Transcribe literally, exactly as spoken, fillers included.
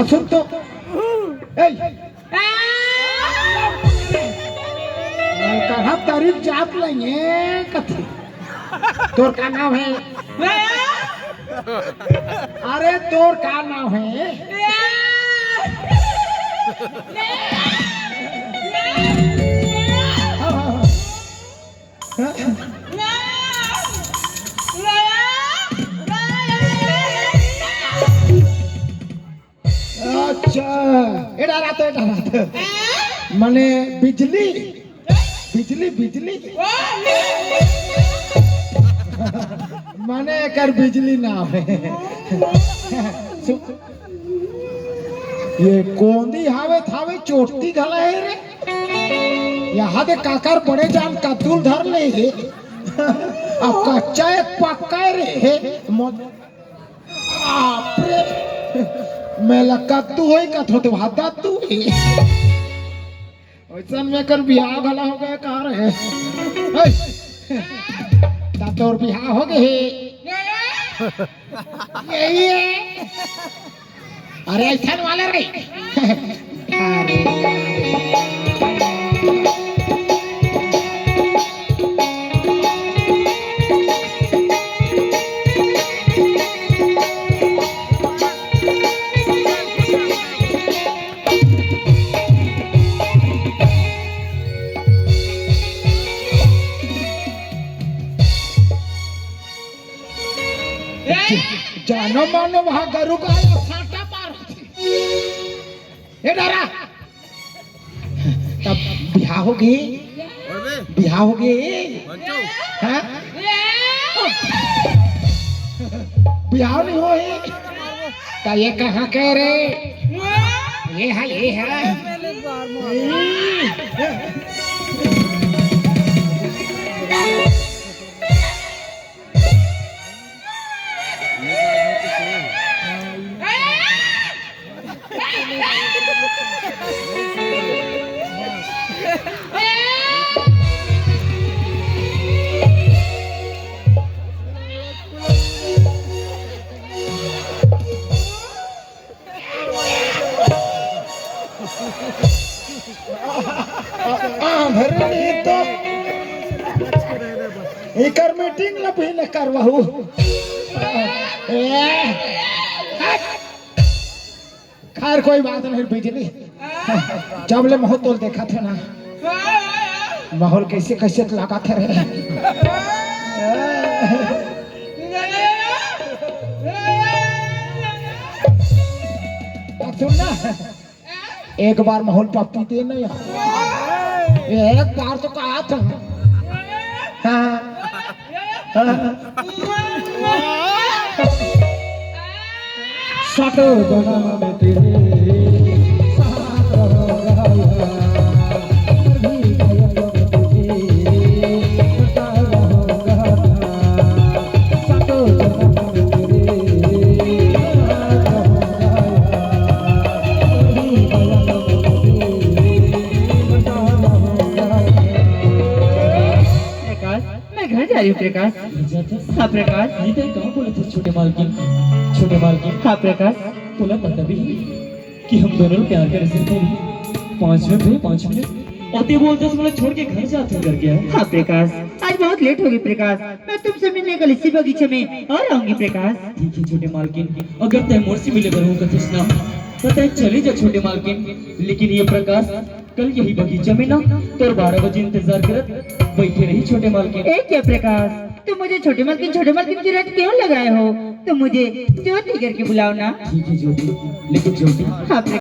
सुन तो। ए, कहा तारीफ जात नहीं है कथी। तोर का नाम है? अरे, तोर का नाम है? हाँ, हाँ, हाँ। अच्छा, एड़ा रात, एड़ा रात। माने बिजली, बिजली, बिजली। माने एकर बिजली ना है। ये कोंदी हावे थावे चोटी घला है रे। यहाँ दे काकर बड़े जान कद्दूल धर ले है। अब कच्चा एक पक्का रे है। मो-, बाप रे। मैं लक्का तू होई का थोते भादा तू है। वैसन में कर बिहाव घला हो गया का रे? ओए। ता तोर बिहाव हो गए है। यही है। अरे ऐसन वाला रे। अरे। जानो मानो वहाँ गरु गाय और साटा पार होती। ए डरा। तब बिहाव हो गए, अरे बिहाव हो गए। मंटू। हाँ? बिहाव नहीं हो है। तो ये कहाँ के रे? ये है, ये है। आंधर नहीं तो इकर मीटिंग ला पहले करवाहू। ए, खैर, कोई बात नहीं, बिजली। जब ले महूँ तोल देखा थे ना, माहौल कैसे कैसे तो लगा थे रे। अब सुन ना, एक बार माहौल पप्पी दे ना यार, एक बार तो कहा था। हाँ। सत जन्म में तेरे साथ रहूंगा यार, मर भी गया तो तुझे बता रहूंगा यार। सत जन्म में तेरे साथ रहूंगा यार, मर भी गया तो तुझे बता रहूंगा यार। प्रकाश, मैं घर जा रही हूँ प्रकाश। घर जाते? हाँ प्रकाश। नहीं तो कहाँ बोले थे छोटे मालकिन, छोटे मालकिन। हाँ प्रकाश। तोला पता भी है कि हम दोनों प्यार करे सिर्फ पाँच मिनट हुए, पाँच मिनट। और ते बोलते उसको छोड़ के घर जाते करके है। हाँ प्रकाश, आज बहुत लेट हो गई प्रकाश। मैं तुमसे मिलने कल इसी बगीचे में और आऊंगी प्रकाश। ठीक है छोटे मालकिन, अगर तय मोर से मिले बर हूँ कथिस ना, तो तय चले जा छोटे मालकिन। लेकिन ये प्रकाश कल यही बगीचा में ना तोर बारह बजे इंतजार करत बैठे रही छोटे मालकिन। ए क्या प्रकाश, तू मुझे छोटे मालकिन, छोटे मालकिन की रट क्यों लगाए हो? तुम मुझे ज्योति करके बुलाओ ना। ठीक है ज्योति, लेकिन ज्योति हाँ प्रकाश।